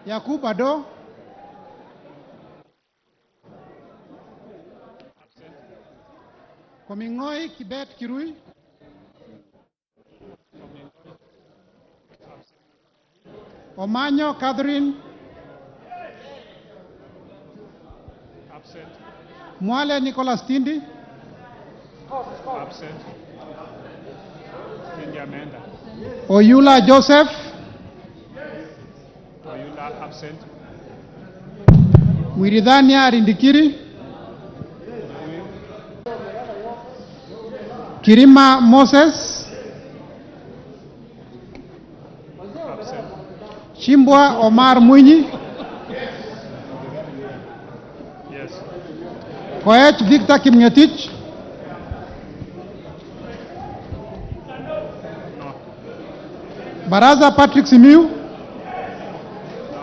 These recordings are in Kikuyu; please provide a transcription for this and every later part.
Yakub Ado. Komingoi Kibet Kirui. Omanyo Catherine. Absent. Mwale Nicholas Tindi. Absent. Tindi ameenda. Oyula Joseph. Oyula absent. Mwiridhania Rindikiri. Kirima Moses. Absent. Chimbwa Omar Mwinyi. Yes. Koech Victor Kimngetich. No. Baraza Patrick Simiu. No,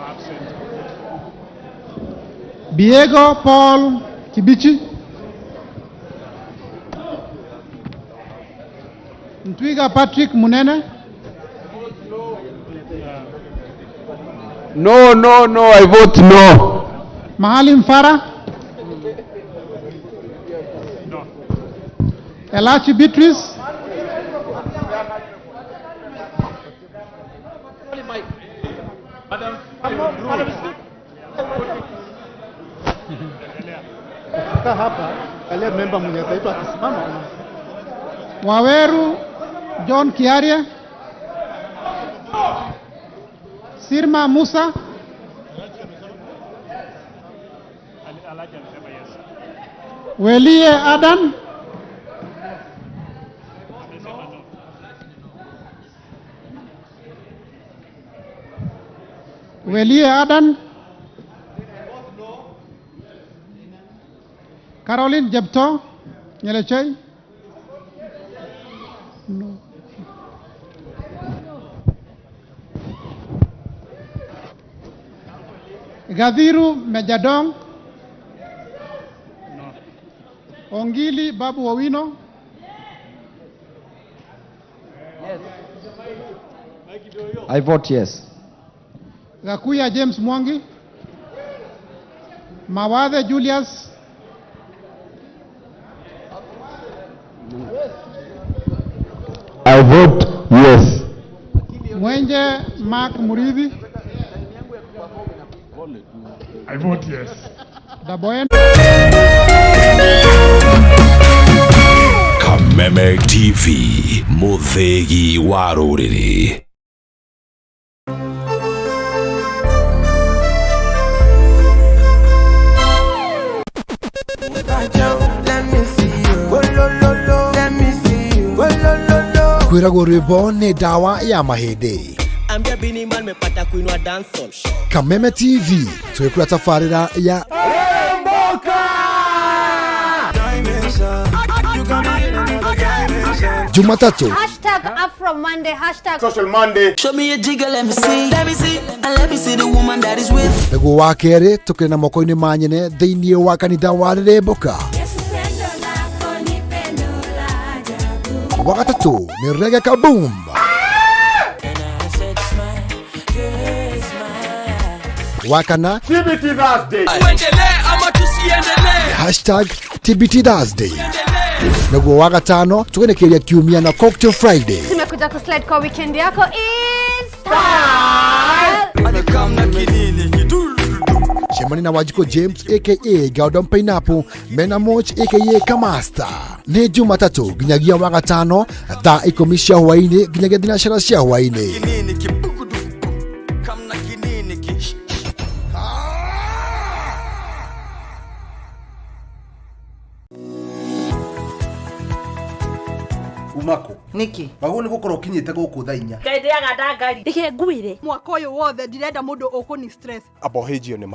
absent. Diego Paul Kibichi. Ntwiga Patrick Munene. No, no, no, I vote no. Mahali Mfara. No. Elachi Beatrice. Kaa hapa, angalia memba mwenye ataitwa akisimama. Waweru John Kiaria. Sirma Musa. Alaji alisema yes. Welie Adan. Amesema no. Welie Adan. Caroline Jepto Nyelechei. No. Gadhiru Mejadong. No. Ongili Babu Owino. I vote yes. Gakuya James Mwangi. Mawathe Julius. I vote yes. Mwenje Mark Murithi. I vote yes. Daboen. Kameme TV, Muthegi wa rũrĩrĩ. Kwĩragwo rwĩmbo nĩ ndawa ya mahĩndĩ. Ambia Bini Man mepata kuinua dancehall. Kameme TV twĩkũra tabarĩra ya Jumatatu Hashtag Afro Monday, hashtag Social Monday. Show me a jigger, let me see. Let me see, and let me see the woman that is with. Nĩguo wa kerĩ tũkĩrĩ na moko-inĩ ma nyene thĩinĩ wa kanitha wa Rĩrĩmbũka. Wa gatatũ nĩ Reggae Kaboom. Wa kana TBT Thursday. Hashtag TBT Thursday. Naguo wa gatano tũgenekeria kiumia na Cocktail Friday. Tumekuja kuslide kwa weekend yako is style. Cemani na Wanjikũ James aka Gordon Pineapple mena Moch aka Kamasta nĩ Jumatatũ nginyagia wa gatano thaa 10 cia hwaĩ-inĩ nginyagia thinacara cia hwaĩ-inĩ. Umako Niki wagwo nĩ gũkorwo ũkinyĩte gũkũ thaa 4. Ngai ndĩaga ndangari. Reke ngwĩre mwaka ũyũ wothe ndirenda mũndũ ũkũni stress. Abohĩnjio nĩ